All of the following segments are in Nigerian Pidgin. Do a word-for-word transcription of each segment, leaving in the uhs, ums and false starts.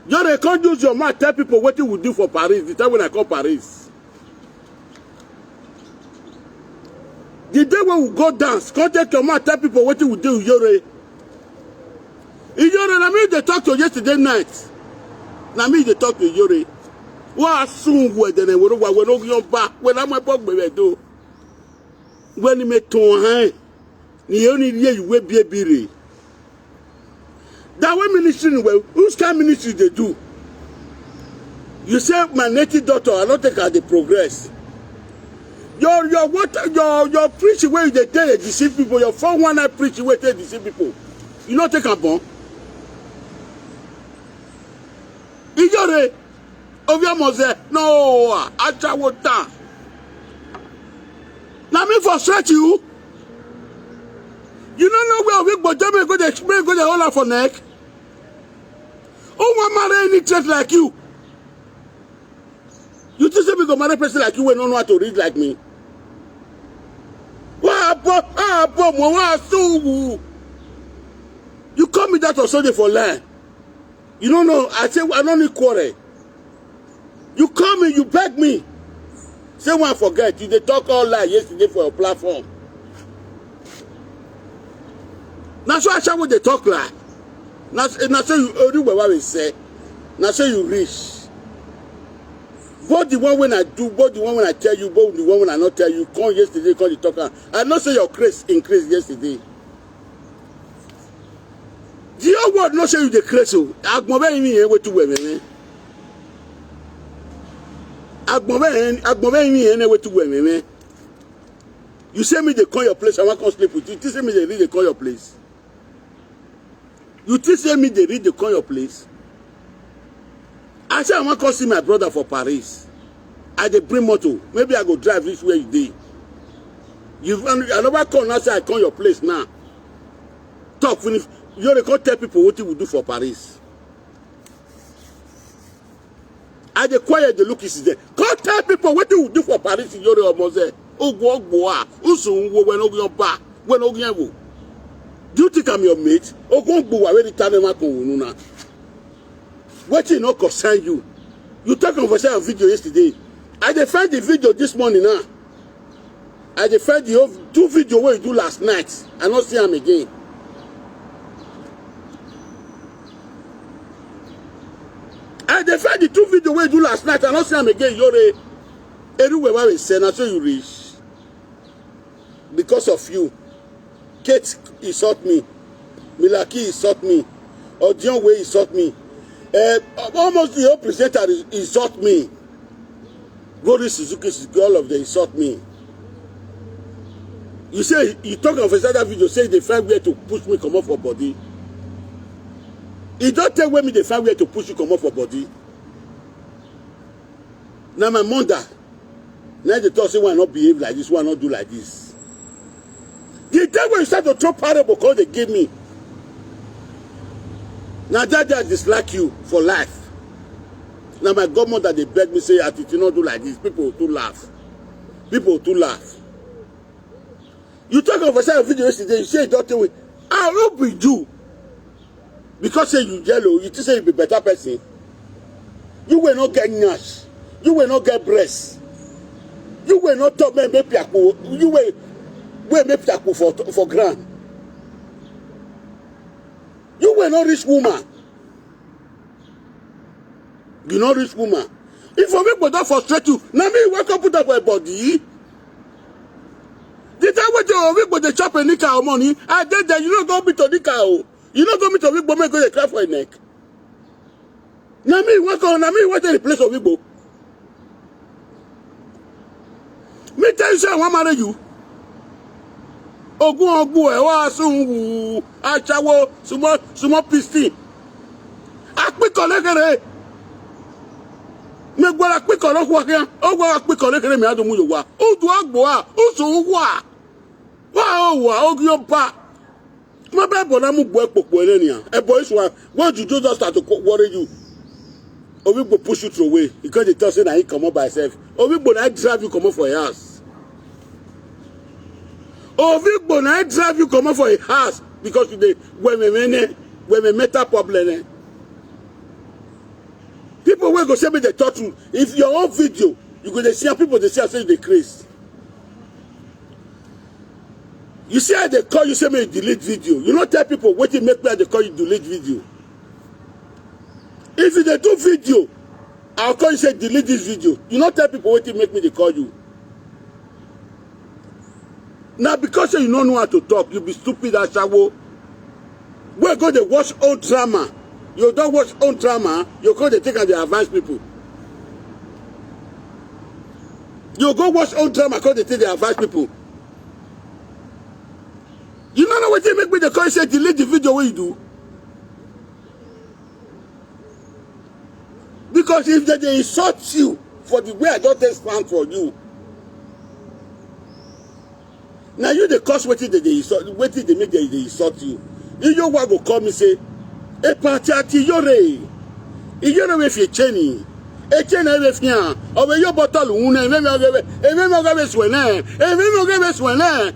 Iyore, come use your mouth tell people wetin we do for Paris the time when I come Paris. The day wey we go dance, come take your mouth tell people wetin we do, Iyore. Iyore, na me dey talk to yesterday night. Na me dey talk to Iyore. Wa sun we dene we wa we no yon ba we na mo bo gbe we do. When me ton hen. Ni only ye you we be be re. That way ministry ni well, whose kind ministry they do? You say my native daughter, I don't think I dey progress. Your your what your your preaching where you dey dey dey deceive people, your four one nine preaching where they deceive people. You not take a bomb. Iyore, Oviamoze, no, Achawo down. Now me frustrate you. You don't know where we go, Germany go dey, go dey hold her for neck. Oh, one marry any church like you. You think say me go marry person like you wey no know how to read like me? Wa bo, ah, bo, mo, wa, so. You call me that on Sunday for lie. You don't know. I say I don't need quarrel. You call me, you beg me. Say one forget. You dey talk all lie yesterday for your platform. Na so Ashawo dey talk lie. Na so you only wey we say. Na so you reach. Both the one when I do, both the one when I tell you, both the one when I not tell you. Come yesterday, come the talk am. I know say your craze increase yesterday. The whole world no say you dey craze o. Agbon be yin yen wetu we me. Agbon be yin, agbon be yin yen wetu we me. You say me dey call your place, I wan come sleep with you. You think say me dey really dey call your place? You think say me dey really dey call your place? I say I wan come see my brother for Paris. I dey bring motor. Maybe I go drive reach where you dey. You, I never call now say I come your place now. Talk finish. You dey come tell people wetin we do for Paris. I dey quiet, dey look is there. Come tell people wetin we do for Paris, Iyore Omoze. Ogun ogbo a, usun wo we no gyan ba, we no gyan wo. Do you think I'm your mate? Ogun ogbo wa we di tane ma kon unu na. Wetin no concern you? You talk am for side of video yesterday. I dey find the video this morning now. I dey find the whole two video wey you do last night. I no see am again. I dey find the two video wey you do last night. I no see am again, Iyore. Everywhere wey we say, na so you reach. Because of you. Kate insult me. Milaki insult me. Odion wey insult me. Eh, almost the whole presenter is- insult me. Glory Suzuki, Suzuki, all of them insult me. You say, you talk of inside that video, say they find where to push me comot for body. E don tell when me they find where to push you comot for body. Now my mother, now they talk say why not behave like this, why not do like this. The day when you start to throw parable, call they give me. Now that day I dislike you for life. Now my godmother they beg me say, "Ati, you not do like this." People too laugh. People too laugh. You talk of a side of video yesterday, you say you don't tell me. I will be you. Because say you yellow, you think say you be better person. You will not get nyash. You will not get breast. You will not talk men make piaku. You will will make piaku for for ground. You will not reach woman. You not reach woman. If Ovikpo don frustrate you, na me wake up put up for your body. The time wey the Ovikpo dey chop a nika or money, I dey there. You no go meet Onika o. You no go meet Ovikpo, make go dey cry for your neck. Na me wake up, na me wake up the place Ovikpo. Me tell you say I wan marry you. Ogun ogbu e wa sun wu achawo sumo sumo pistin. Akpiko lekere. Me gwara akpiko lo kwa kia. Ogwa akpiko lekere me adu mu yo wa. Udu agbo a, usu wa. Wa o wa ogyo ba. My Bible na mu boy popo ene ni a. E boy so what you do just start to co- worry you. Obi go push you through away. You can't tell say na he come up by himself. Obi go na drive you come up for your house. Obi go na drive you come up for your house because you dey when me when me when me mental problem. Eh? Go say me dey talk true. If your own video, you go dey see how people dey see how say you dey craze. You see how they call you say me delete video. You no tell people wetin make me I dey call you delete video. If you dey do video, I'll call you say delete this video. You no tell people wetin make me dey call you. Na because say you no know how to talk, you be stupid ashawo. Wey go dey watch old drama. You don watch old drama, you go dey take am dey advise people. You go watch old drama, come dey take dey advise people. You no know wetin make me dey call you say delete the video wey you do. Because if they dey insult you for the way I don take stand for you, na you dey cause wetin they dey insult, wetin dey make they dey insult you. Iyowa go call me say, "Epati ati Iyore, Iyore wey fi echeni, echeni wey fi an, owe yo bottle wune, eme mi oge we, eme mi oge we swene, eme mi oge we swene."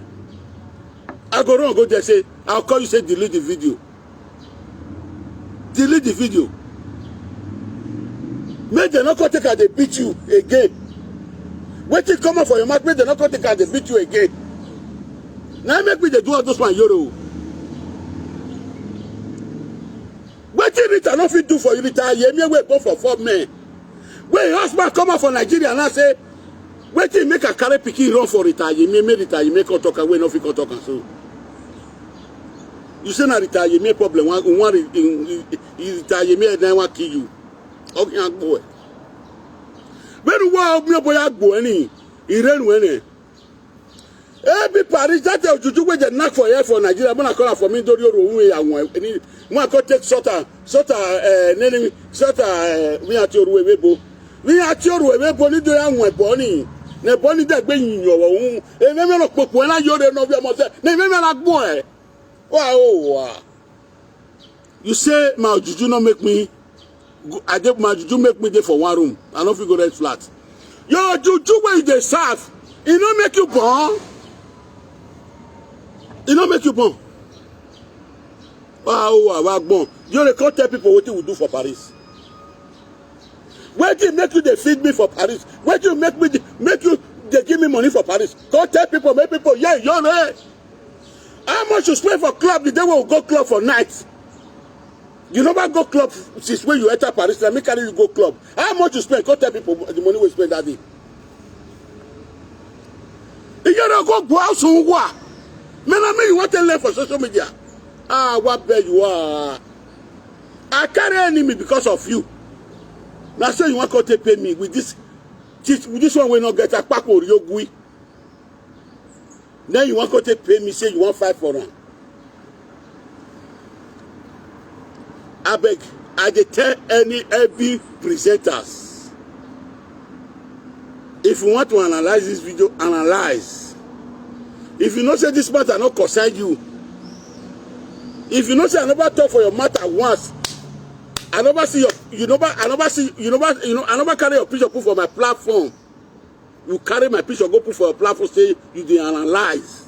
I go run go there say, I'll call you say delete the video. Delete the video. Make dem no come take am dey beat you again. Wetin come out for your mouth, make dem no come take am dey beat you again. Na im make me dey do all those one, Iyore o. Wetin Rita no fit do for you, Rita Ayemie wey born for four men. Wey im husband come out for Nigeria now say, wetin make I carry pikin run for Rita Ayemie, make Rita Ayemie come talk am, wey no fit come talk am so. You say na Rita Ayemie problem, wan, wan Rita Ayemie na wan kill you. Okay, agbo e. When you wan open your boy agbo any, he ran when eh. Every parish, that tell juju wey dem knack for here for Nigeria, when I call am for me, Dori Oru, who ya wan, any, when I go take sort am, sort am, eh, name, sort am, eh, we are Tioru Ewebo. We are Tioru Ewebo, ni do ya wan boni. Ne boni that gbe yin yo wo. E me me no popo na yo de no bi mo se. Ne me me na gbo e. Wa o wa. You say my juju no make me go, I dey, my juju make me dey for one room. I no fit go rent flat. Your juju wey you dey serve, e no make you born. E no make you born. Wa o wa wa gbon. You dey come tell people wetin we do for Paris. Wetin make you dey feed me for Paris? Wetin make me dey, make you dey give me money for Paris? Come tell people, make people hear your name. How much you spend for club the day wey we go club for night? You never go club since when you enter Paris. Na me carry you go club. How much you spend? Come tell people the money we spend that day. You no go go house who wa. Me na me you want to learn for social media. Ah, what bad you are. I carry enemy because of you. Now say you want to take pay me with this, this, with this one we no get a pack or yogui. Now you want to take pay me, say you want fight for am. Abeg, I dey tell any every presenters. If you want to analyze this video, analyze. If you know say this matter no concern you, if you know say I never talk for your matter once, I never see your, you never, I never see, you never, you know, I never carry your picture put for my platform. You carry my picture go put for your platform, say you dey analyze.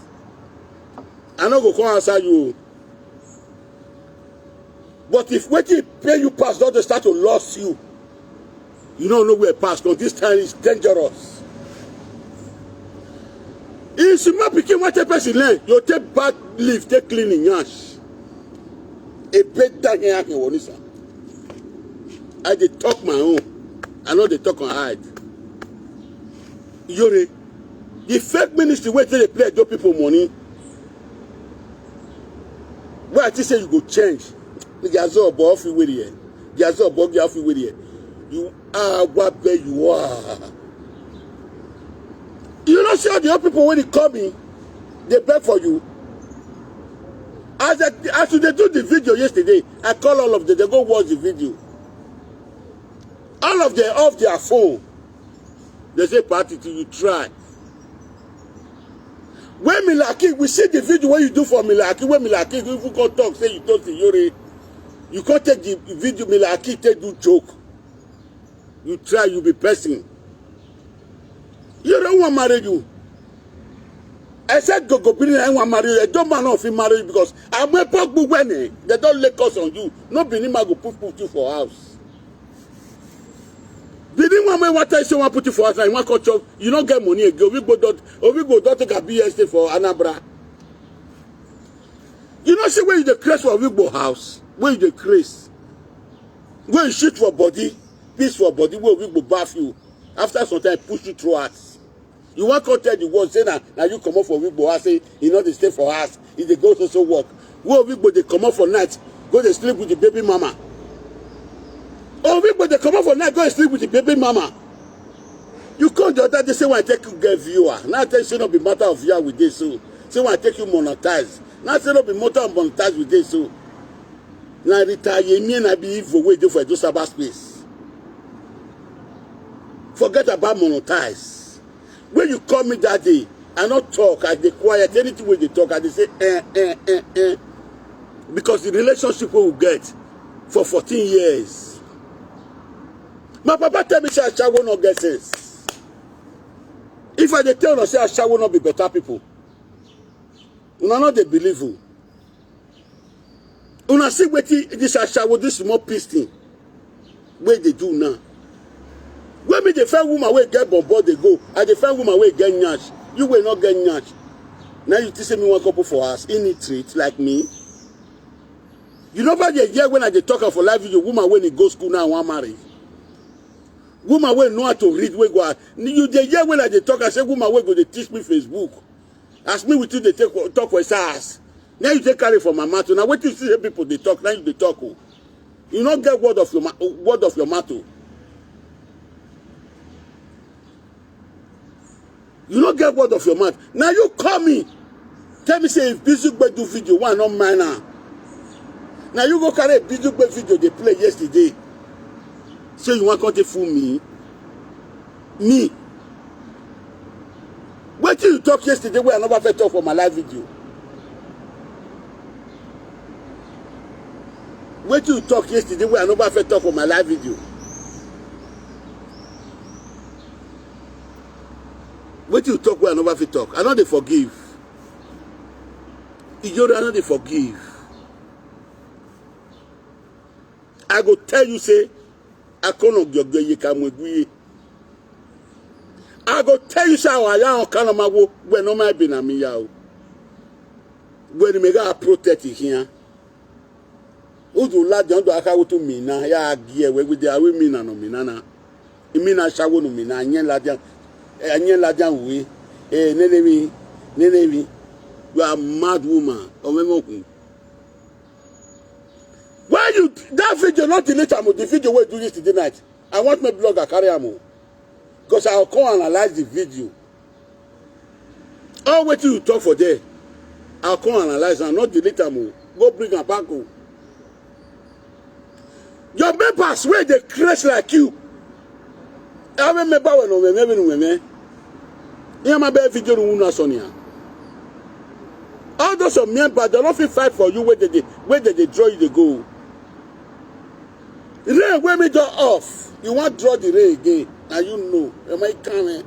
I no go come answer you. But if wetin pay you pass don dey start to loss you, you no know where pass, 'cause this time is dangerous. If small pikin wan take person learn, you take bad leaf, take clean im yansh. A bed down here, I can warn you, sir. I dey talk my own. I no dey talk on hide. Iyore, the fake ministry wey take dey play Edo people money. Wey I think say you go change. Jazo obo ofi weri e. Jazo obo ogi ofi weri e. You are what bad you are. You no see all the old people wey dey call me, dey beg for you. As I, as you dey do the video yesterday, I call all of them, they go watch the video. All of them off their phone. They say, "Party till you try." When Milaki, we see the video wey you do for Milaki, when Milaki even come talk, say you toast Iyore, you come take the video, Milaki take do joke. You try, you be person. You don't want marry you. I said, "Go, go, bring anyone marry you." I don't man of him marry you because I'm a pop when eh, they don't let us on you. No, Benin man go put, put you for house. The new one wey wan tell you say wan put you for house, na you wan come chop. You no get money again. Owigbo don, Owigbo don take a B S T for Anambra. You know say when you dey craze for Owigbo house, when you dey craze, when you shit for body, piss for body, wey Owigbo baff you, after some time push you through house. You wan come tell the world say na, na you comot for Owigbo house, say you no dey stay for house, you dey go so so work. Wey Owigbo dey comot for night, go dey sleep with the baby mama. Owigbo dey comot for night, go dey sleep with the baby mama. You come the other day say, "Why I take you get viewer?" Now I tell you say no be matter of viewer with this so. Say, "Why I take you monetize?" Now I say no be matter of monetize with this so. Na Rita Yemi and I be evil wey dey for Edo cyberspace. Forget about monetize. When you call me that day, I no talk, I dey quiet. Anything wey dey talk, I dey say, "Eh, eh, eh, eh." Because the relationship wey we get for fourteen years. My papa tell me say ashawo no get sense. If I dey tell una say ashawo no be better people, una no dey believe o. Una see wetin this ashawo, this small piece thing wey dey do now. When me dey find woman wey get bobo dey go, I dey find woman wey get nyash. You wey no get nyash, now you think say me wan couple for house, illiterate like me? You never dey hear when I dey talk am for live video, woman wey dey go school now wan marry. Woman wey know how to read, wey go, you dey hear when I dey talk am say woman wey go dey teach me Facebook. As me with you dey take talk for inside house. Now you take carry for my mouth. Now wetin you see say people dey talk, now you dey talk o. You no get word of your ma-, word of your mouth o. You no get word of your mouth. Now you call me, tell me say if Bizugbe do video, why I no mind am? Now you go carry a Bizugbe video dey play yesterday. Say you wan come take fool me? Me? Wetin you talk yesterday wey I never fit talk for my live video? Wetin you talk yesterday wey I never fit talk for my live video? Wetin you talk wey I never fit talk? I no dey forgive. Ijoro, I no dey forgive. I go tell you say, "Akono gyogyo ye ka mwe gwiye." I go tell you say, "Our ya on kana mawo, we no my be na mi ya o." When me ga protect here. Udu la jan do aka wutu mina ya gie we with the awi mina no mina na. Mina shawo no mina, nye la jan, eh, nye la jan we. Eh, nene mi, nene mi. You are a mad woman. Omemo hu. Why you, that video not delete am o, the video wey do yesterday night? I want my blogger carry am o. 'Cause I'll come analyze the video. All wetin you talk for there, I'll come analyze am, not delete am o. Go bring am back o. Your members wey dey craze like you. I remember when we remember when we. Ihe ma be video no una sonia. All those of members, they no fit fight for you wey they dey, wey they dey draw you dey go. Rain wey me don off, you wan draw the rain again, and you know, am I coming?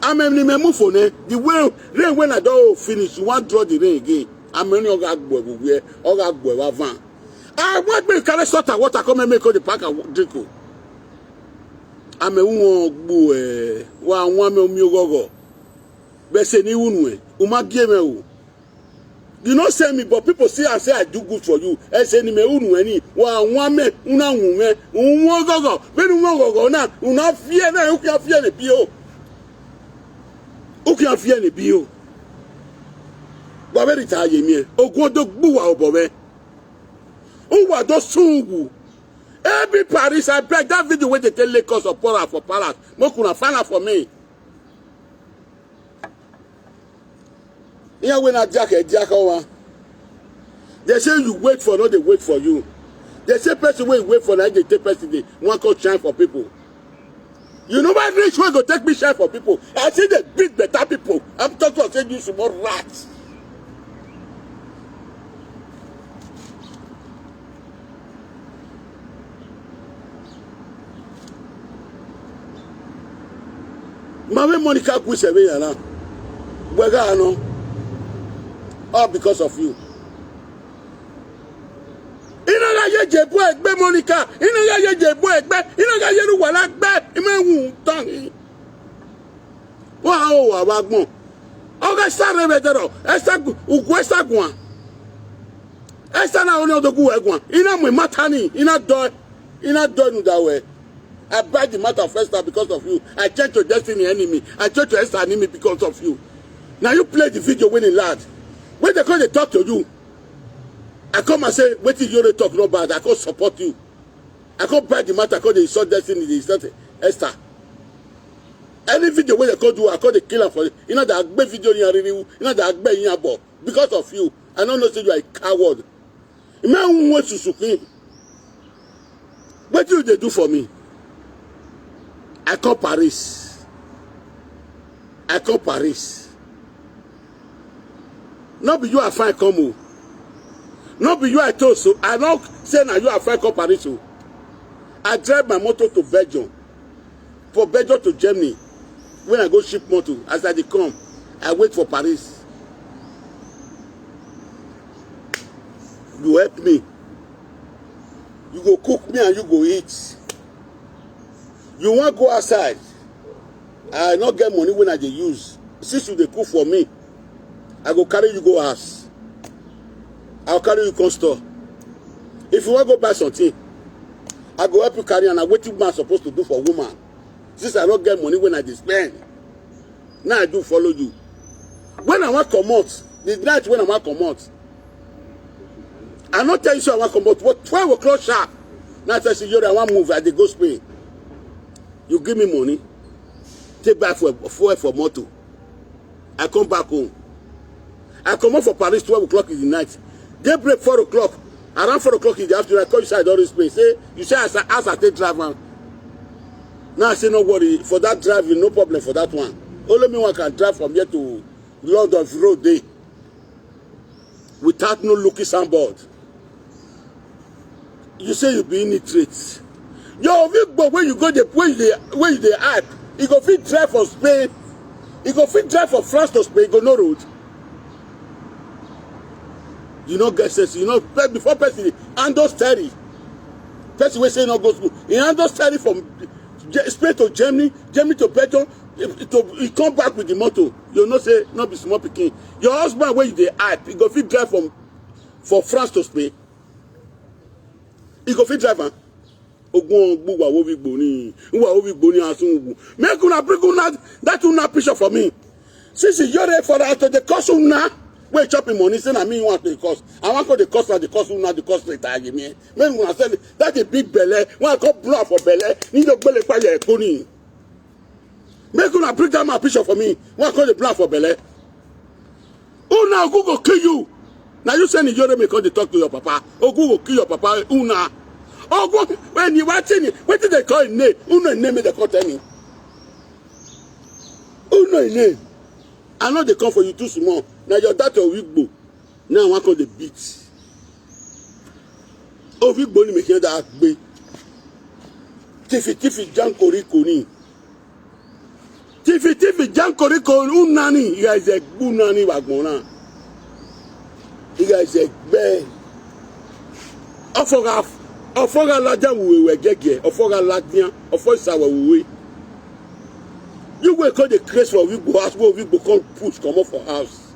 Amem ni me move for ne, the way rain when I don off finish, you wan draw the rain again. Amem ni oga gbo everywhere, oga gbo wa van. I want me carry salt and water come and make all the pack and drink o. Amem won gbo eh, wa won me omi ogogo. Be se ni unu eh, uma gie me o. You no send me, but people see and say I do good for you. I say ni me unu eni. Wa won me, una won me, unwo gogo. Be ni won gogo na, una fear na, you can fear the bio. You can fear the bio. But very tired me. Ogun do gbuwa obo me. Uwa do sungu. Every Paris, I beg that video wey they tell Lagos of Pora for Palace. Mo kuna find am for me. Here when I jack a jack over. They say you wait for, no, they wait for you. They say person wey wait for, like they take person dey wan come shine for people. You know why rich wey go take me shine for people? I see the big better people. I'm talking say you small rats. Mame Monica Guseveyana. Wega ano. All because of you. Ina na ye Jebu egbe Monica. Ina ga ye Jebu egbe. Ina ga ye ru wala gbe. Ime wu tan. Wa o wa wa gbon. Oga sare be dero. Esa gu, ugu esa gwan. Esa na oni odogu egwan. Ina mu matani. Ina do. Ina do nu dawe. I buy the matter of Esther because of you. I change your destiny enemy. I change your Esther enemy because of you. Now you play the video when he loud. When they come, they talk to you. I come and say, "Wetin Yore talk no bad." I come support you. I come buy the matter, I come dey insult destiny, dey insult Esther. Any video wey they come do, I come dey kill am for you. You know that agbe video ni aririwu. You know that agbe yin abo. Because of you, I no know say you are a coward. Ime unwe susukin. Wetin you dey do for me? I come Paris. I come Paris. No be you I find come o. No be you I told so. I no say na you I find come Paris o. I drive my motor to Belgium. For Belgium to Germany. When I go ship motor, as I dey come, I wait for Paris. You help me. You go cook me and you go eat. You wan go outside. I no get money when I dey use. Since you dey cook for me, I go carry you go house. I go carry you come store. If you wan go buy something, I go help you carry am. Na wetin man suppose to do for woman. Since I no get money when I dey spend, now I do follow you. When I wan comot, the night when I wan comot, I no tell you say I wan comot. But twelve o'clock sharp, now I tell you, "Yori, I wan move. I dey go Spain." You give me money, take buy fuel, fuel for motor. I come back home. I comot for Paris twelve o'clock in the night. Daybreak four o'clock. Around four o'clock in the afternoon, I call you say I don reach Spain. Say, you say as I, as I take drive am. Now I say, "No worry, for that driving, no problem for that one. Only me one can drive from here to London road dey without no looking signboard." You say you be illiterate. Your Ovigbo, when you go dey, when you dey, when you dey hype, e go fit drive from Spain, e go fit drive from France to Spain, e go no road. You no get sense. You know, pe-, before person handle steering, person wey say no go school, he handle steering from Ge-, Spain to Germany, Germany to Belgium, he, he to, he come back with the motor. You know say no be small pikin. Your husband wey you dey hype, he go fit drive from, for France to Spain. He go fit drive am. Ogun ogbu wa wo bi gbo ni, wa wo bi gbo ni asun ogbu. Make una bring una that una picture for me. Since you dey for that to dey curse una, wey chop him money, say na me you want to curse. I wan go dey curse, na dey curse una, dey curse later, give me. Make una send that a big belle, wan come blow am for belle, ni do gbele pa ye ko ni. Make una bring that man picture for me, wan come dey blow am for belle. Una, Ogun go kill you. Na you send Iyore me come dey talk to your papa. Ogun go kill your papa, una. Ogun, when you, wetin, wetin they call him name? Una name me, they come tell me. Una name. I no dey come for you too small. Na your daughter Owigbo. Now I wan come dey beat. Owigbo ni me here that gbe. Tifi tifi jankori koni. Tifi tifi jankori koni. Unani, you guys a good nani wagbona. You guys a gbe. Ofoga, ofoga lajan we we gege. Ofoga ladian. Ofo isawa we. You go call the craze for Owigbo house, wey Owigbo come push comot for house.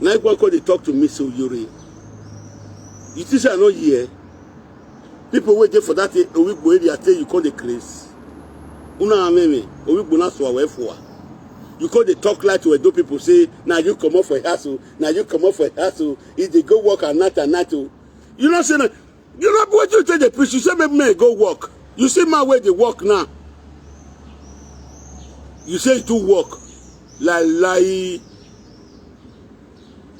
Na you go call dey talk to me so, Yore. You think say I no hear? People wey dey for that a-, Owigbo area tell you come dey craze. Una ameme, Owigbo na so away for. You come dey talk like to Edo people say, "Na you comot for house o, na you comot for house o." If they go work at night, at night o. You know say na, you know what you take the preach. You say make men go work. You see man wey dey work now. You say e too work. Lie lie.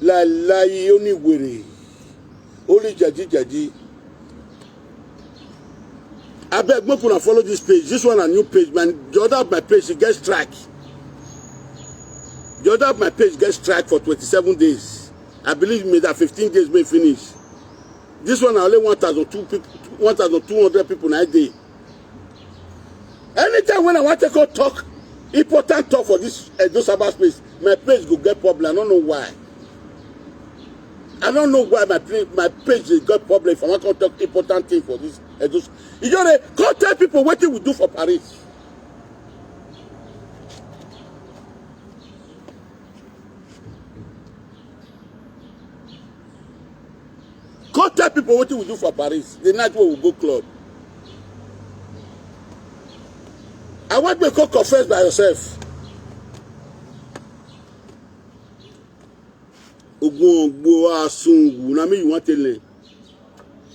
Lie lie, only worry. Only jadi jadi. Abeg, make una follow this page. This one a new page, man. The other of my page, e get strike. The other of my page get strike for twenty-seven days. I believe me that fifteen days may finish. This one na only one thousand two people, one thousand two hundred people na dey. Anytime when I want to go talk important talk for this Edo Sabbath space, my page go get problem. I don't know why. I don't know why my play, my page dey got problem. If I wan come talk important thing for this Edo, you just dey come tell people wetin we do for Paris. Come tell people wetin we do for Paris the night wey we go club. I want make you come confess by yourself. Ogunogbo, Asungu, na me you wan take learn.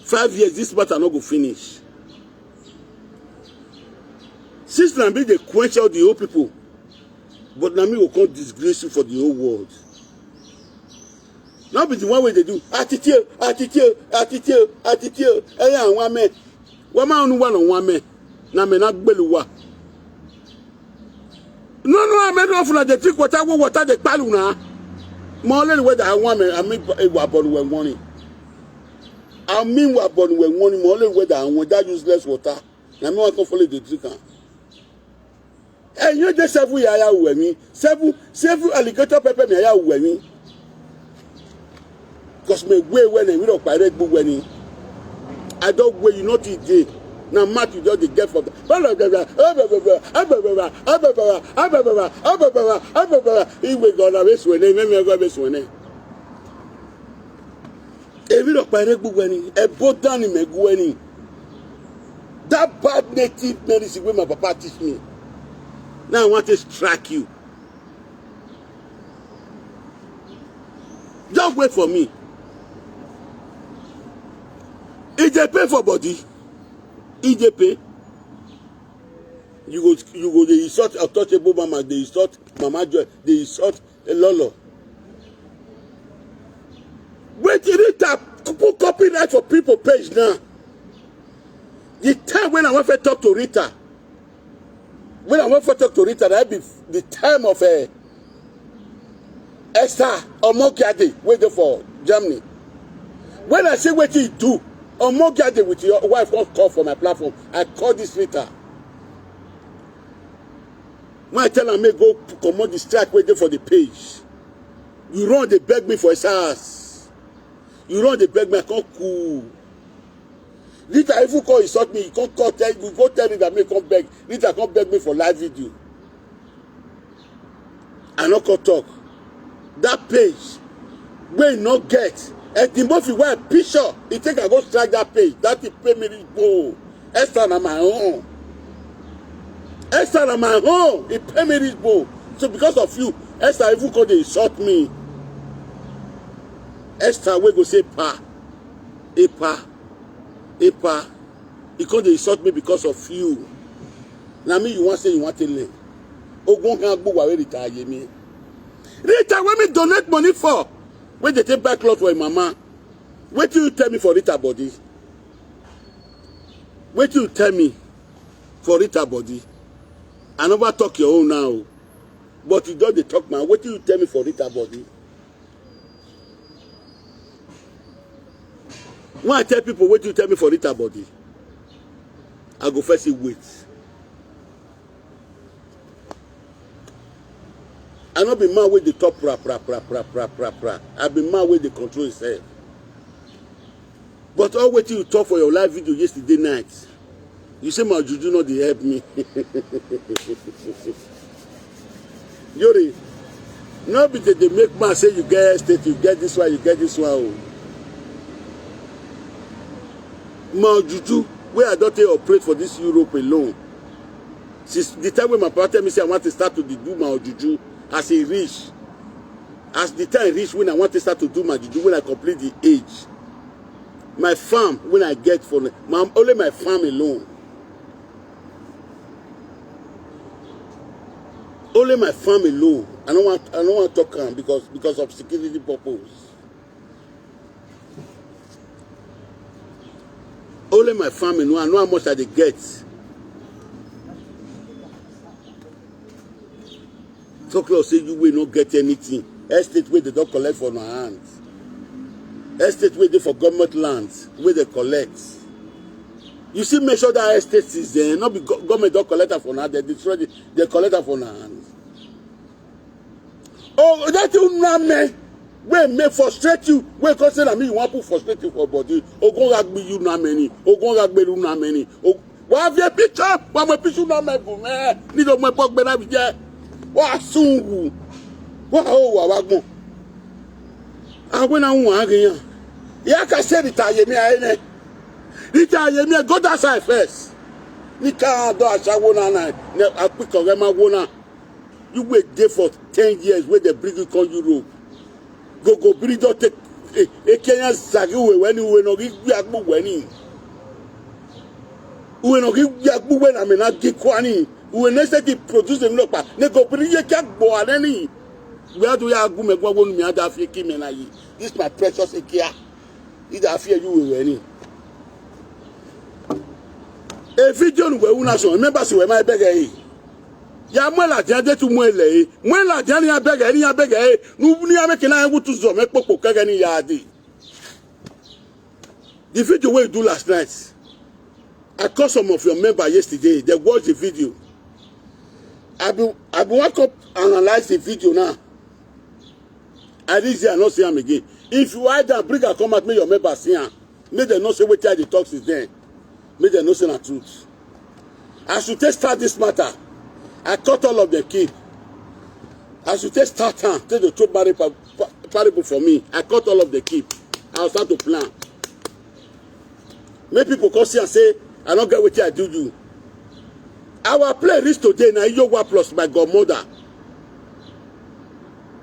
Five years, this matter no go finish. Since na me dey quench all the old people, but na me go come disgrace you for the whole world. No be the one wey dey do, "Atiti o, atiti o, atiti o, atiti o, ẹyẹ àwọn amẹ." Wọ́n máa ń wà lọ́wọ́ amẹ, na mẹ na gbẹ̀lú wa. No, no, I mean, no, una dey drink water, wey water dey kpalu na. Mo only wey that one, I mean, wa bonu we warning. I mean, wa bonu we warning. Mo only wey that one, that useless water. Na me wan come follow dey drink am. Hey, you dey seven yaya we me. Seven, seven alligator pepper me yaya we me. Cause me wey when we don't pirate book when I don't wey you not eat day. Now mouth you just dey get from the blah, blah, blah, blah, blah, blah, blah, blah, blah, blah, blah, blah, blah, blah, blah, blah, blah, blah, blah. He wey gonna be swimming, me me go be swimming. Ebi lo pare gbogbo ẹni, ebo dani me gbogbo ẹni. That bad native medicine wey my papa teach me. Now I want to strike you. Just wait for me. E dey pay for body. E dey pay. You go, you go dey insult untouchable mama, dey insult mama joy, dey insult a lolo. Wait, Rita put copyright for people page now. The time when I want to talk to Rita, when I want to talk to Rita, that be the time of uh, Esther Omogiade, wey dey for Germany. When I say wetin you do, Omogiade with your wife come call for my platform. I call this Rita. When I tell am make go comot the strike wey dey for the page, you run dey beg me for SARS. You run dey beg me, I come cool. Rita even come insult me, you come call tell, you go tell Rita make come beg. Rita come beg me for live video. I no come talk. That page wey no get Eddie Murphy wey I picture, he take I go strike that page. That thing pay me reach bone. Esther na my own. Esther na my own. He pay me reach bone. So because of you, Esther even come dey insult me. Esther wey go say pa, epa, epa, he come dey insult me because of you. Na me you wan say you wan take learn. Ogun kan gbogbo wey Rita Ayemi. Rita wey me donate money for, wey dey take buy cloth for im mama. Wetin you tell me for Rita body? Wetin you tell me for Rita body? I never talk your own now, but you don dey talk now. Wetin you tell me for Rita body? When I tell people wetin you tell me for Rita body, I go first say wait. I no be man wey dey talk pra pra pra pra pra pra pra. I be man wey dey control himself. But all wetin you talk for your live video yesterday night, you say my juju no dey help me. Yori, no be dey dey make man say you get estate, you get this one, you get this one o. My juju wey I don take operate for this Europe alone, since the time wey my papa tell me say I want to start to dey do my juju as e reach, as the time reach when I want to start to do my juju, when I complete the age, my farm when I get for my, only my farm alone, only my farm alone. I don't want, I don't want to talk am because, because of security purpose. Only my farm alone, I know how much I dey get. Talk like say you wey no get anything. Estate wey dey don collect for una hand. Estate wey dey for government land wey dey collect. You see, make sure that estate is there. No be go-, government don collect am for una hand, dem destroy the, dem collect am for una hand. Oh, that thing na me. Wey make frustrate you, wey come say na me you wan put frustrate you for body. Ogun ragbi you na many, ogun ragbi you na many. Wa vie picture, wa mo picture na me bu me. Ni do mo pok be na bi je. Wa sungu. Wa o wa wa gbon. Awe na won age yan. Ya ka se di ta ye mi aye ne. Di ta ye mi go that side first. Ni ka do asawo na na. Ne apiko re ma wo na. You wey dey for ten years wey dem bring you come Europe. Go go bring don take e e Kenya zagi we weni we no gi gbi agbo weni. We no gi gbi agbo we na me na gi kwani. We ne se ki produce dem no pa. Ne go bring ye kya gbo aneni. We adu ya agu me gwa wonu mi ada fi ki me na yi. This my precious ekia. Ida fi you we weni. E video nu we una so. Remember si we my beg e. Ya mwe la dia de tu mwe le. Mwe la dia ni abeg e, ni abeg e. Nu ni ameke na engu tu zo me popo kege ni ya di. The video wey you do last night, I call some of your member yesterday. They watch the video. I be I be wan come analyze the video now. I reach there, I no see am again. If you hide am, bring am come out, make your member see am. Make dem know say wetin I dey talk since then. Make dem know say na truth. As you take start this matter, I cut all of them keep. As you take start am, take the two parable, parable for me, I cut all of the keep. I start to plan. Make people come see and say, I don't get what I do you. Our play reach today, now Yowa plus my godmother.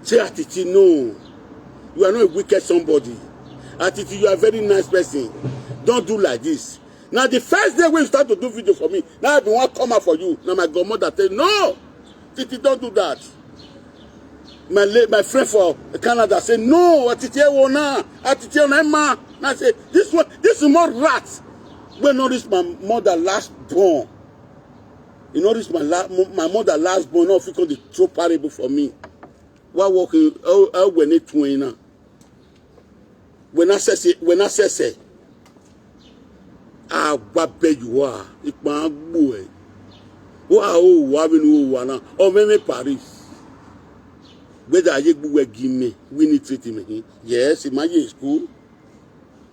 Say, Atiti, no. You are not a wicked somebody. Atiti, you are a very nice person. Don't do like this. Now the first day when you start to do video for me, now I be one come out for you. Now my godmother say, no, Titi, don't do that. My late, my friend for Canada say, no, Atiti Ewona, Atiti Onema. And I say, this one, this is more rat. When not reach my mother last born. You know, reach my la, my mother last born, no fit come dey throw parable for me. Why walk you? Oh, oh, when it twin now. When I say, when I say, say, ah, what bed you are, it man boy. Wa o wa mi nu wa na. O me me Paris. Whether I get boy give me, we need treat me. Yes, in my year school.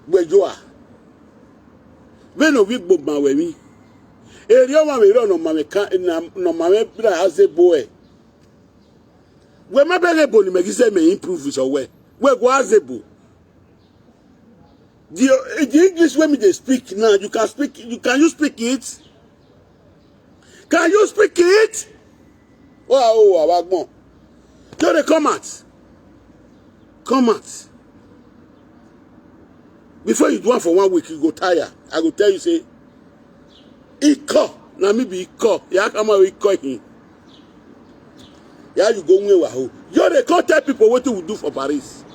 Where you are. When no we book my way me. Eri o ma we ro no ma me kan na no ma me bra as a boy. We ma be able to make say me improve so we. We go as a boy. The, the English wey me dey speak now, you can speak, you can you speak it? Can you speak it? Oh, oh, oh, oh, oh. You dey come out. Come out. Before you do one for one week, you go tire. I go tell you say, Iko, na me be Iko. Ya kama Iko hin. Ya you go nwe wa ho. You dey come tell people wetin we do for Paris.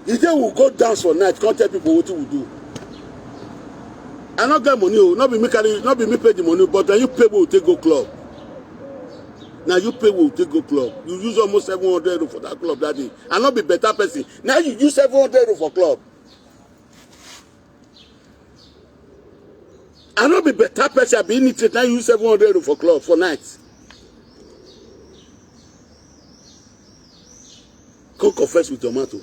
You say we go dance for night, come tell people wetin we do. I no get money o, no be me carry, no be me pay the money, but na you pay we take go club. Na you pay we take go club. You use almost seven hundred euro for that club that day. I no be better person. Now you use seven hundred euro for club. I no be better person. I be in it. Now you use seven hundred euro for club for night. Come confess with your mouth o.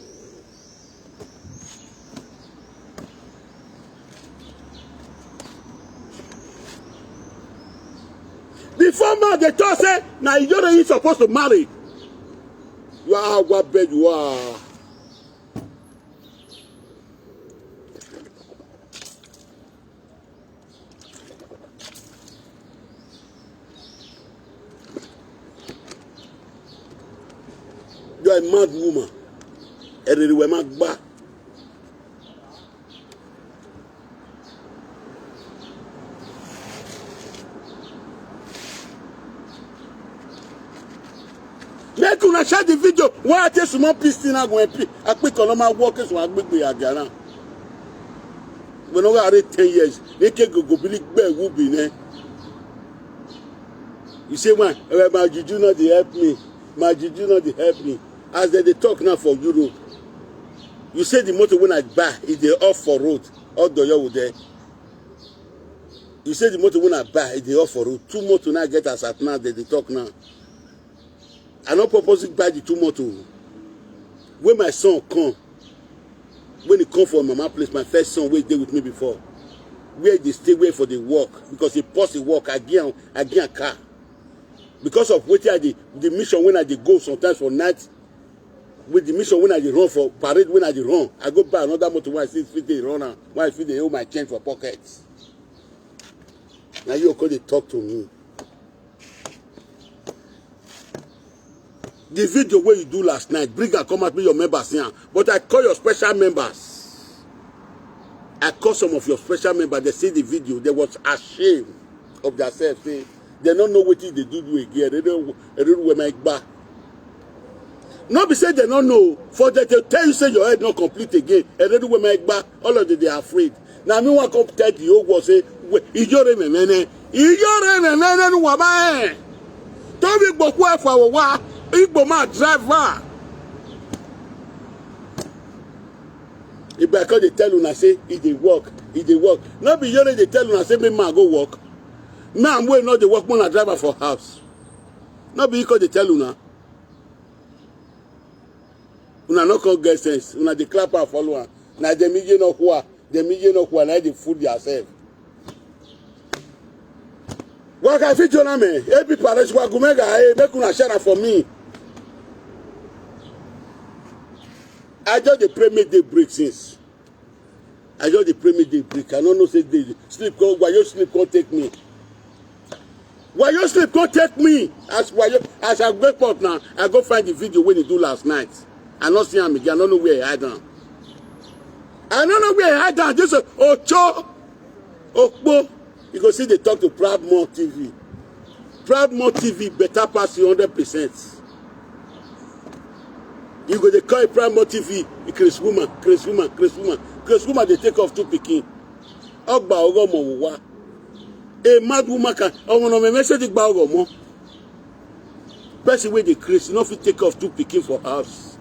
Before man dey talk say na Ijoro you suppose to marry. You are what bed you are. You are a mad woman. Ẹ̀rẹ̀rẹ̀ wẹ̀ máa gbá. Make una share the video. Why I take small piece thing I go and pick? I pick on my workers when I make me again. We no are ten years. They can go go big bag will be there. You say, man, eh, my juju not dey help me. My juju not dey help me. As they, they talk now for Europe, you say the motor when I buy, is they off for road. All the year there. You say the motor when I buy, is they off for road. Two motor now get as at now, they, they talk now. I no purposely buy the two motor. When my son come, when he come for mama place, my first son wey dey with me before, where they stay, where for the work, because he post the work, I give am, I give am car. Because of wetin I dey, the mission when I dey go sometimes for night, with the mission when I dey run for parade, when I dey run, I go buy another motor wey I see fit dey run am, wey I fit dey hold my change for pocket. Na you go dey talk to me. The video wey you do last night, bring am come out, make your members see am. But I call your special members. I call some of your special members. They see the video. They was ashamed of themselves. Say they don't know what they do do again. They don't, they don't wear my back. No be say they don't know. For them to tell you say your head not complete again. They don't wear my back. All of them, they are afraid. Na me wan come tell the whole world say, "We, Ijore memene, Ijore memene nu wama eh." Tobi gbokwu efa wa, Igbo ma driver. If I come dey tell una say e dey work, e dey work. No be Ijore dey tell una say make man go work. Man wey no dey work, make una driver for house. No be e come dey tell una. Una no come get sense. Una dey clap and follow am. Na dem ije no kwa, dem ije no kwa, na dey fool yourself. Waka fit join am, eh? Hey, people, let's go, go make a, hey, make una share am for me. I just dey pray make day break since. I just dey pray make day break. I no know say day sleep come, wayo sleep come take me. Wayo sleep come take me. As wayo, as I wake up now, I go find the video wey he do last night. I no see am again. I no know where he hide am. I no know where he hide am. This, uh, Ocho Okpo, you go see they talk to Proudmore T V. Proudmore T V better pass you hundred percent. You go dey call Proudmore T V, Chris woman, Chris woman, Chris woman. Chris woman dey take off two pikin. Ogba ogo mo wa. A mad woman can, omo no me message gba ogo mo. Person wey dey craze, you no fit take off two pikin for house.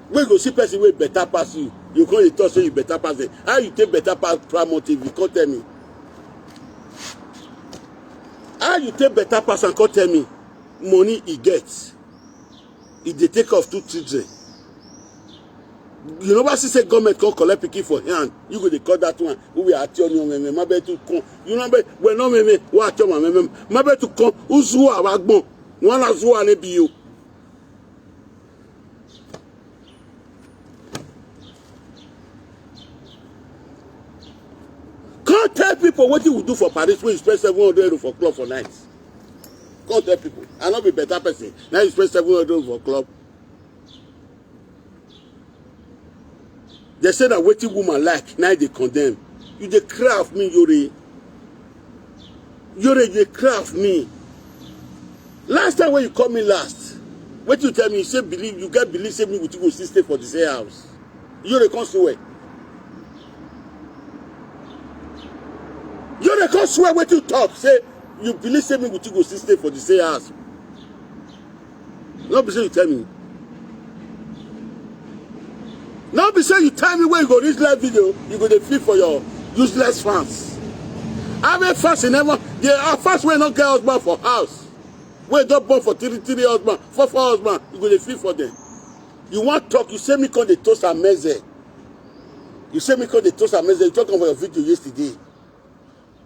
Wey go see person wey better pass you, you come dey talk say you better pass them. How you take better pass Proudmore T V? Come tell me. How you take better pass and come tell me money he get? He dey take off two children. You never see say government come collect pikin for hand. You go dey call that one. Who we are telling you, man, my bed to come. You know, but we no me, me, what tell my, me, my bed to come. Who's who are backbone? One as who are be you. Come tell people what you will do for Paris when you spend seven hundred euro for club for night. Come tell people. I no be better person. Now you spend seven hundred euro for club. They say that wetin woman like, now they condemn. You dey cry of me, Yori. Yori, you dey cry of me. Last time when you call me last, what you tell me, you say believe, you get believe, say me with you go still stay for the same house. Yori come swear. Yori come swear what you talk, say you believe, say me with you go still stay for the same house. No be say you tell me. No be say you tell me when you go reach live video, you go dey feel for your useless fans. How many fans you never, the, uh, fans wey no get husband for house, wey don born for three, three husband, four, four husband, you go dey feel for them. You wan talk, you say me come dey toast and meze. You say me come dey toast and meze. You talk am for your video yesterday.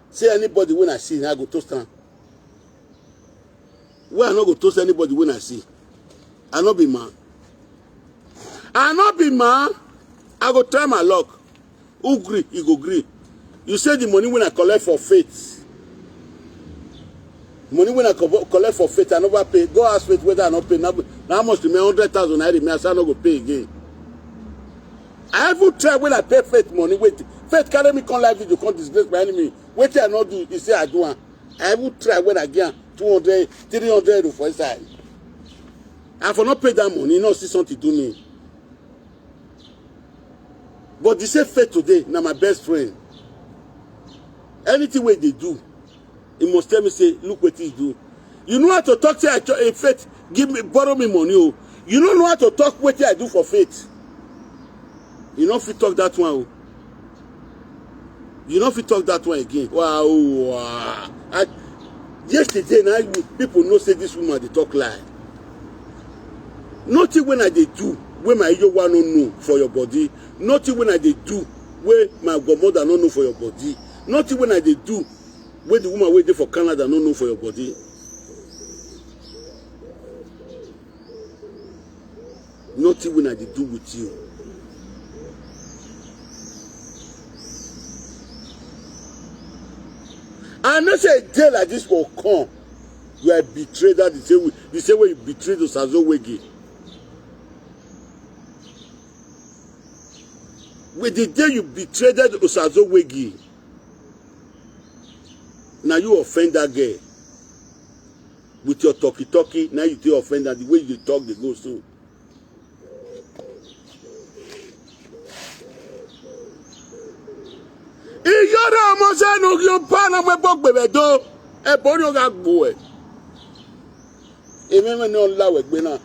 Say anybody when I see, I go toast am. Wey I no go toast anybody when I see. I no be man. I no be man. I go try my luck. Who gree, he go gree. You say the money when I collect for faith. Money when I co-, collect for faith, I never pay. Go ask faith whether I no pay. Now, now how much remain? Hundred thousand I remain. I say I no go pay again. I even try when I pay faith money. Wait, faith carry me come live video, come disgrace my enemy. Wetin I no do, he say I do am. I even try when I get two hundred, three hundred for inside. I for not pay that money, no see something do me. But the same faith today, na my best friend. Anything wey they do, he must tell me say, look what he do. You know how to talk, say I cho-, eh, faith, give me, borrow me money. Oh. You don't know how to talk what I do for faith. You no fit talk that one. Oh. You no fit talk that one again. Wow. Wow. I, yesterday, now people know say this woman dey talk lie. Nothing when I dey do, wey my Iyowa no know for your body. Nothing when I dey do, wey my godmother no know for your body. Nothing when I dey do, wey the woman wey dey for Canada no know for your body. Nothing when I dey do with you. I know say a day like this will come. You are betrayed that the same way, the same way you betrayed Osazo Wege. With the day you betrayed Osazo Wege, now you offend that girl. With your talkie talkie, now you dey offend her. The way you talk, they go so. Iyore ọmọ sẹ́nu yóò bá ọmọ ẹgbọ́ gbẹ̀bẹ̀ tó. Ẹ bọ́ ní ọ̀gá gbò ẹ̀. Èmi mẹ́ni ọ̀la wẹ̀ gbé náà.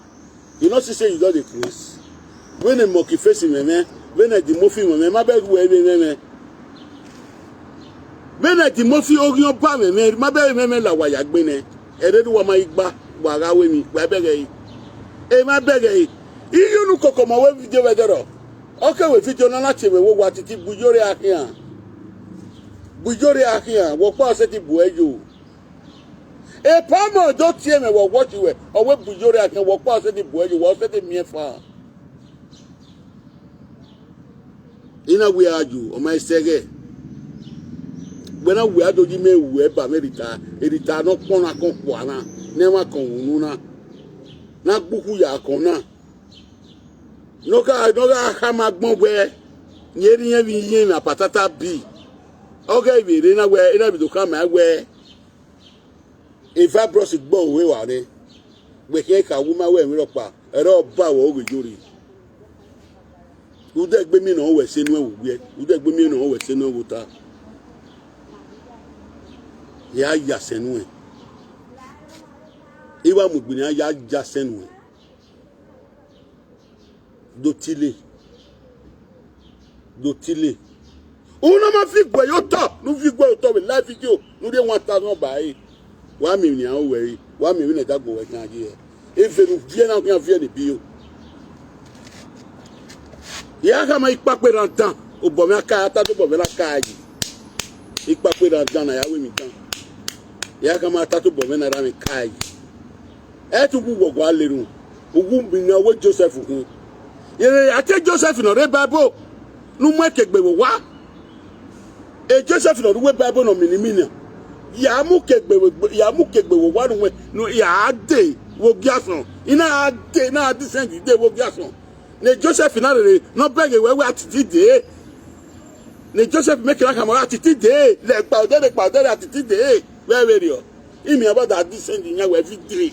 You know, see say you don dey craze. When a monkey face him, man, when a the movie, man, my beg where me, man. When a the movie, Ogion Pam, man, my beg, man, la waya gbene. E de wa ma igba, wa ga we mi, wa beg e. E ma beg e. Iyu nu koko ma we video we dero. Okay, we video na na che we wo wa titi bujore ahian. Bujore ahian, wo pa se ti bu ejo. E pa mo do tie me wo watch we. O we bujore ahian, wo pa se ti bu ejo, wo se ti mi e fa. Ina we aju, o ma esege. Gbena we ado ji me we ba me rita, e rita no pon na kon kwa na, ne ma kon unu na. Na gbuku ya kon na. No ka, no ka ha ma gbon we. Nyeri yen bi yen na patata bi. Oge ibe re na we, ina bi do ka ma we. If I bros gbon we wa re. We ke ka wu ma we mi ro pa. Ero ba wo oge jori. Ude gbe mi no we se nu e wo gbe. Ude gbe mi no we se nu e wo ta. Ya ya se nu e. Iwa mu gbin ya ya se nu e. Do tile. Do tile. Uno ma fi gwe yo to. Nu fi gwe yo to we live video. Nu de one thousand ba e. Wa mi ni an we. Wa mi ni da go we kan je. E fe nu vie na kan vie ni bi o. Ya ka ma ipa pe ran tan. O bo mi aka ata to bo mi la ka ji. Ipa pe ran tan na ya we mi tan. Ya ka ma ata to bo mi na ra mi ka ji. E tu gu wo gwa le run. Ugu mi na we Joseph hu. Ye ate Joseph no re Bible. Nu mu ekegbe wo wa. E Joseph no ruwe Bible no mini mini. Ya mu kegbe wo, ya mu kegbe wo wa nu we. Nu ya de wo giason. Ina de na descend de wo giason. Ne Joseph na re no beg we we atiti de. Ne Joseph make na kamara atiti de. Le pa de, le pa de atiti de. We we rio. Imi about that descend in your every day.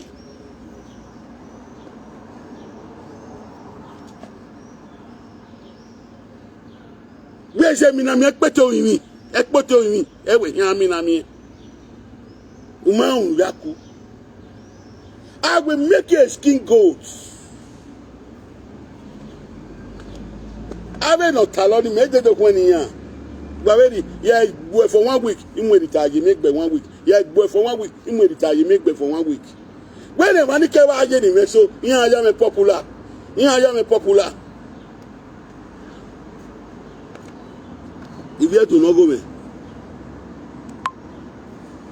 Where is mi na mi ekpete oyimi? Ekpete oyimi. Ewe ya mi na mi. Uma un yaku. I will make you a skin goat. Abe no taloni me de do kwani ya. Gbaweri ya gwe for one week. Imwe di taji me gbe one week. Ya gwe for one week. Imwe di taji me gbe for one week. When e mani ke wa aye ni me so, iyan aya me popular. Iyan aya me popular. If you do not go me.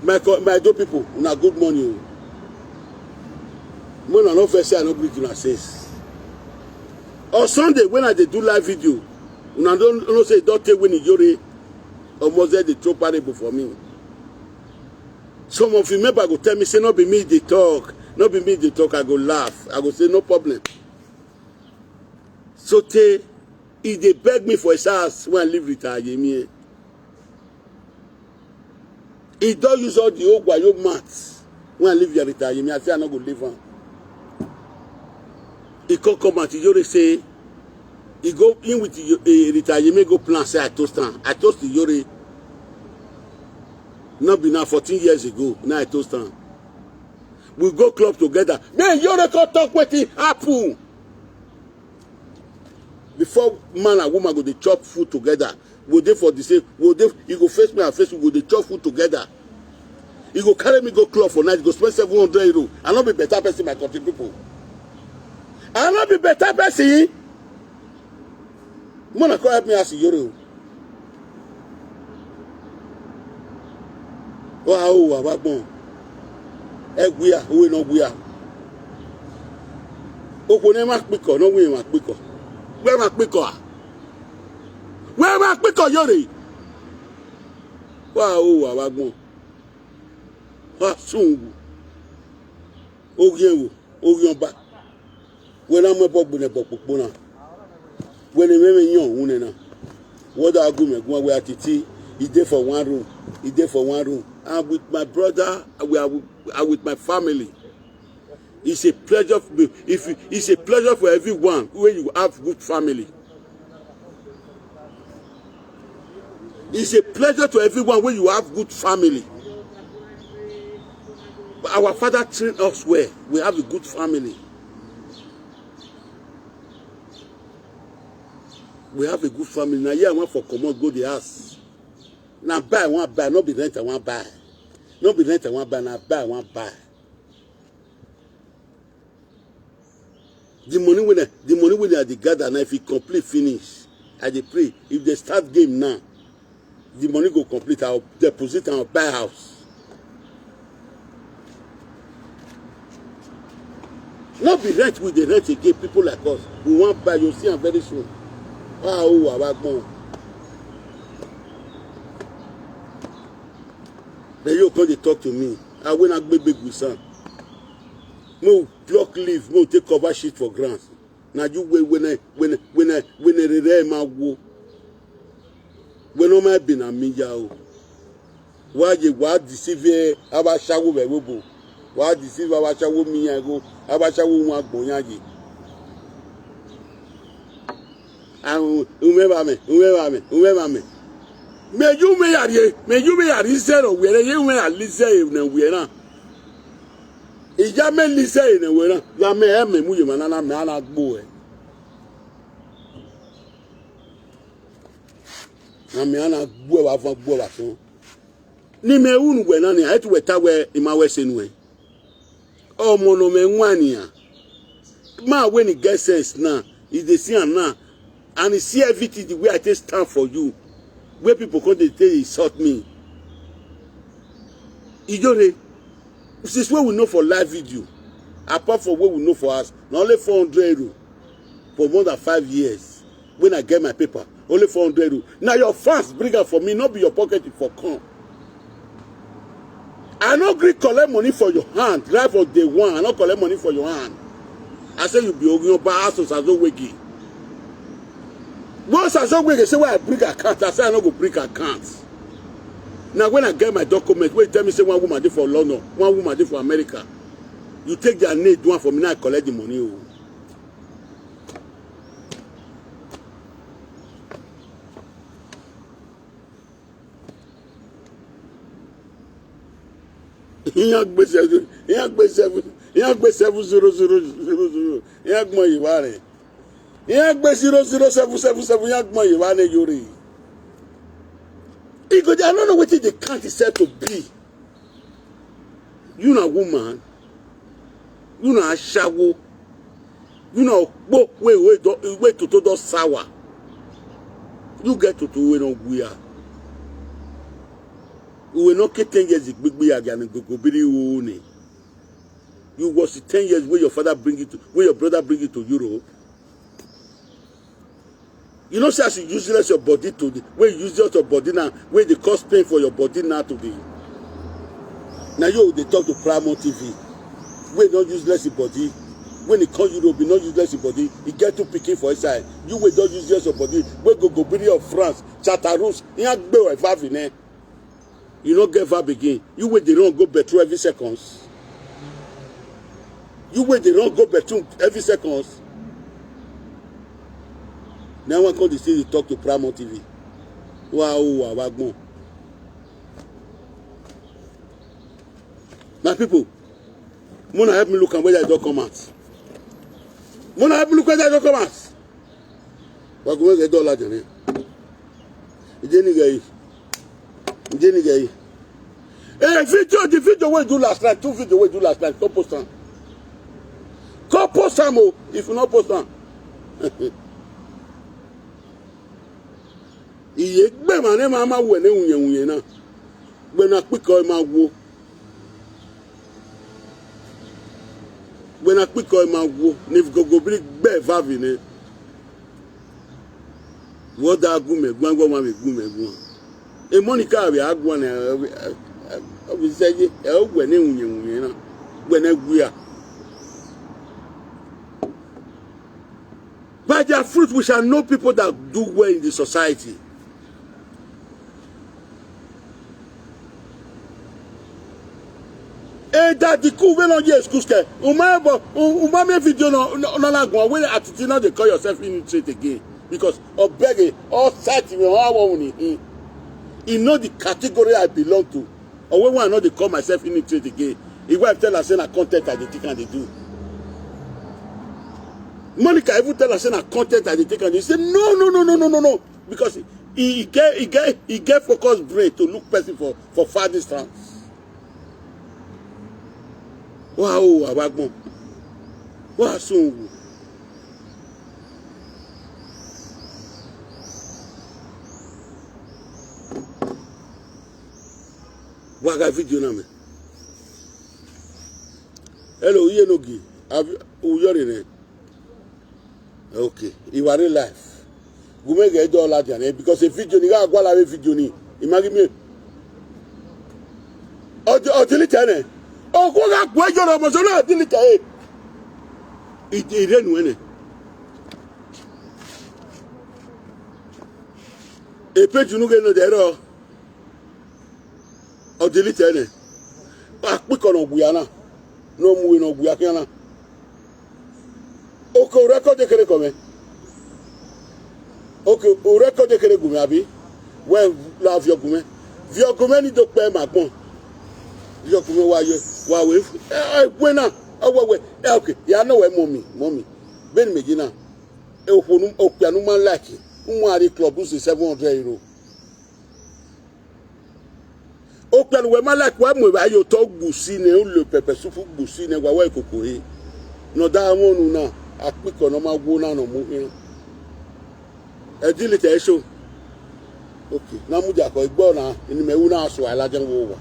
My co- my do people, una good morning. When I no first say I no greet una says. On Sunday when I dey do live video, una don know say don take when Iyore almost dey throw parable for me. Some of you member go tell me say no be me dey talk, no be me dey talk. I go laugh. I go say no problem. So tey e dey beg me for his house when I leave Rita Ayemi. He don use all the old wayo mat when I leave Rita Ayemi. I say I no go leave am. He come come out. Iyore say he go in with Iyo- eh, Rita Ayemi go plan say I toast am. I toast Iyore. No be now fourteen years ago. Now I toast am. We go club together. Me and Iyore come talk wetin happen. Before man and woman go dey chop food together, we dey for the same, we dey, he go face me and face me, we go dey chop food together. He go carry me go club for night, he go spend seven hundred euro. I no be better person, my country people. I no be better person. Mona come help me ask Yoro. Wa o wa wa gbon. Egwia, uwe no gwia. Okwo ne ma piko, no we ma piko. We ma piko a. We ma piko Yoro. Wa o wa wa gbon. Wa sungu. Ogien wo, ogien ba. When I'm a bog with a bog with bona. When a women young, women. What I go me go where Titi, he dey for one room, he dey for one room. And with my brother, we are, are with my family. It's a pleasure for me. If you, it's a pleasure for everyone when you have good family. It's a pleasure to everyone when you have good family. Our father trained us well. We have a good family. We have a good family. Now here I want for common go the house. Now buy one buy, not be rent I want buy. Not be rent I want buy, now buy one buy. The money when I, the money when I dey gather now, if it complete finish, I dey pray. If they start game now, the money go complete. I'll deposit and I'll buy house. Not be rent with the rent again. People like us, we want buy. You see, am very soon. Wow, wow, wow, wow. Then you come dey talk to me. I when I big big with son. No block leaf, no take cover shit for ground. Now you wait when I when I- when I when I rere my wo. When no my be na me ya o. Why you why deceive eh, aba shawo be wo bo. Why deceive aba shawo mi ya go. Aba shawo wa gbo ya ye. Ah, umeba me, umeba me, umeba me. Me you me ya ye, me you me ya ri zero where ye me ya li zero na where na. Ìyá mẹ́lí sẹ́yìn ni wẹ́rẹ́. Ìyá mẹ́ ẹ̀ mẹ́mú yìí màná mẹ́ àná gbó ẹ̀. Àmì àná gbó ẹ̀ wá fún gbó ẹ̀ wá fún. Ní mẹ́ wúnu wẹ̀ náà ni àyẹ̀tú wẹ̀ tá wẹ̀ ìmá wẹ̀ sẹ́nu ẹ̀. Ọmọ nà mẹ́ wá nìyà. Má wẹ̀ ní get sense náà. Ìdè sí àná. And he see everything the way I take stand for you. Where people come they take insult me. Ijore, since what we know for live video, apart from what we know for us, na only four hundred euro for more than five years. When I get my paper, only four hundred euro. Now your fans bring am for me, not be your pocket for come. I no gree collect money for your hand, right from day one. I no collect money for your hand. I say you be Ogunyoba Aso Sazo Wege. Once Sazo Wege say why I bring account, I say I no go bring account. Now when I get my document, when you tell me say one woman dey for London, one woman dey for America, you take their name do one for me, now I collect the money. Oh. Ìyẹn gbé seven, ìyẹn gbé seven, ìyẹn gbé seven zero zero zero zero. Ìyẹn gbọ́n yìí wá rẹ̀. Ìyẹn gbé zero zero seven seven seven. Ìyẹn gbọ́n yìí wá ní yorì. Ìgòdì, I don't know wetin dey count itself to be. You na woman. You na ashawo. You na okpo wey wey don wey toto don sour. You get toto wey no wear. You will not get ten years gbigbi again and go go biri wo ni. You was ten years wey your father bring you to, wey your brother bring you to Europe. You know say as you useless your body today, wey you useless your body now, wey dey cause pain for your body now today. Na you dey talk to Primo T V. Wey don useless your body. When e come Europe, e no useless your body. E get two pikin for inside. You wey don useless your body. Wey go go biri of France, Chatarus, yan gbe wa five ne. You no get verb again. You wey dey run go bathroom every seconds. You wey dey run go bathroom every seconds. Now one come dey say you talk to Primo T V. Wa o wa wa gbon. My people, Mona help me look am whether e don come out. Mona help me look whether e don come out. Wa go get dollar jere. Ije ni gai. Ije ni gai. Eh, video, the video wey do last night, two video wey do last night, come post am. Come post Sam o, if you no post am. Iye gbe ma ne ma ma we ne unye unye na. Gbe na kpiko ma wo. Gbe na kpiko ma wo. Ni gogo bri gbe vavi ne. Wo da gume gwan gwan ma be gume gwan. E Monica be agwan e, e, e, e, we say e, e, we ne unye unye na. We ne guya. By their fruit we shall know people that do well in the society. E da di ku we no ye school ke. Uma bo, u- uma me video no no no la gwan we atiti no dey call yourself illiterate again because obege all site we all one ni. E know the category I belong to. Or when I no dey call myself illiterate again. His wife tell her say na content I dey take and dey do. Monica even tell her say na content I dey take and dey say no no no no no no no because he, he get he get he get focus brain to look person for for far distance. Wa o abagbon. Wa sun. Wa ga video na me. Hello, iye no gi. Have you your name? Okay, you are in life. Gume ga edo la jane because a video ni ga gwala we video ni. Imagine me. O o delete ne. O ko ga gwe yo mo so na delete e. Ide ire nu ene. E page nu ge no dero. O delete ene. Akpiko no guyana. No mu no guyana. Okay, o record ekere kome. Okay, o record ekere gume abi. We la vio gume. Vio gume ni do pe magbon. Vio gume wa ye wa we. Eh, eh, we na. Oh, we we. Eh, okay. Ya no we mommy, mommy. Ben me gina. E o fonu o pe anu man like. Nwa ari club si seven hundred euro. Okpɛn wɛ ma like wɛ mɔ wɛ ayo tɔ gbusi nɛ o le pɛpɛ sufu gbusi nɛ wɛ wɛ koko he. Nɔ da mɔ nu na akpi kɔ nɔ ma wo na nɔ mu he. Ɛ delete ɛ so. Okay, na mu ja kɔ igbɔ na ni mɛ wu na so ala jɛn wo wa.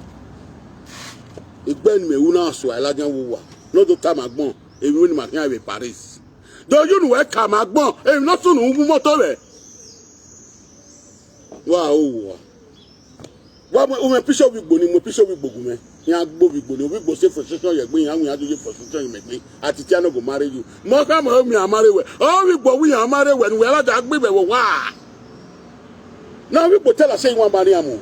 Igbɛ ni mɛ wu na so ala jɛn wo wa. Nɔ do ta ma gbɔn. Ewi ni ma hia we Paris. Do you know where kama gbɔn? Ewi nɔ sunu wu mɔto wɛ. Wa o wa. Wa mo ume pisho wi gbo ni mo pisho wi gbo gume. Ya gbo wi gbo ni wi gbo se frustration ye gbe ya wi adu ye frustration ye megbe. Ati ti ano go marry you. Mo ka mo mi amare we. O wi gbo wi amare we ni we la da gbe be wo wa. Na wi gbo tell us say you wan marry am o.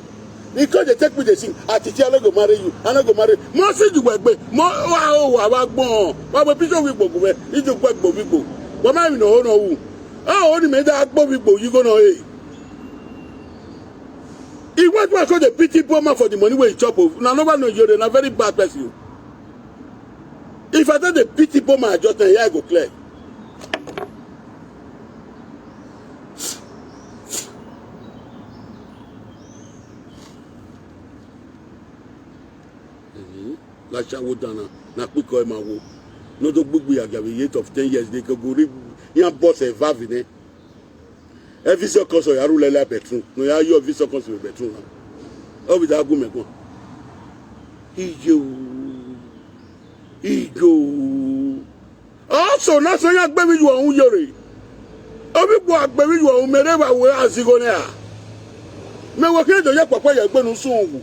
Because they take me they sing ati ti ano go marry you. Ano go marry. Mo se ju we gbe. Mo wa o wa wa gbon. Wa mo pisho wi gbo gume. Iju gbo gbo wi gbo. Wa ma mi no no wu. Ah, only me that gbo wi gbo you go no eh. He went back to the pity poor man for the money where he chop of. Now nobody know you're a very bad person. If I tell the pity poor man, I just tell you, I go clear. Like I would done na quick oil my wo. No do big be again eight of ten years they go go read. Yan boss a vavine. Every so cause ya rule la bedroom. No ya yo every so cause bedroom. O bi da gu me gun. Ijo. Ijo. Also na so ya gbe mi yo un yore. O bi gbo agbe mi yo un mere ba we azigo ne a. Me wo ke do ya papa ya gbe nu sun wu.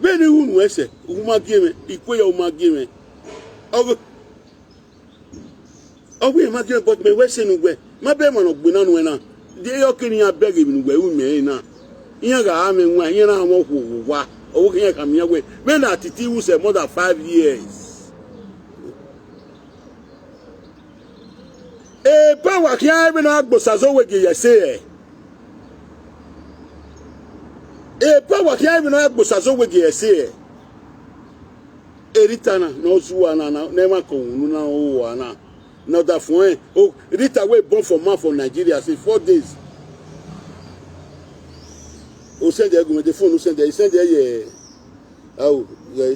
Be ni unu ese, uma gi me, ikwe ya uma gi me. O Ọgwụ ịma gị but me wee sị n'ugwe ma be mana ogbe na nwe na dị ya oke ya be gị n'ugwe ume na ihe ga ame nwa ihe na ama ọgwụ ụwa ọgwụ ihe ka m ya gwe me na atiti iwu se more than five years. E power kia ebe na agbosazo we gị ya se e. E power kia ebe na agbosazo we gị ya se e. Eritana na ozuwa na na nema ko unu na owa na na da fun eh. Oh, Rita wey born for man for Nigeria say four days. O send the argument the phone o send the send the yeah. Oh, yeah.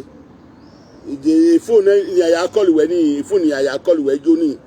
The phone ni a ya call wẹ ni, phone ni a ya call wẹ jo ni.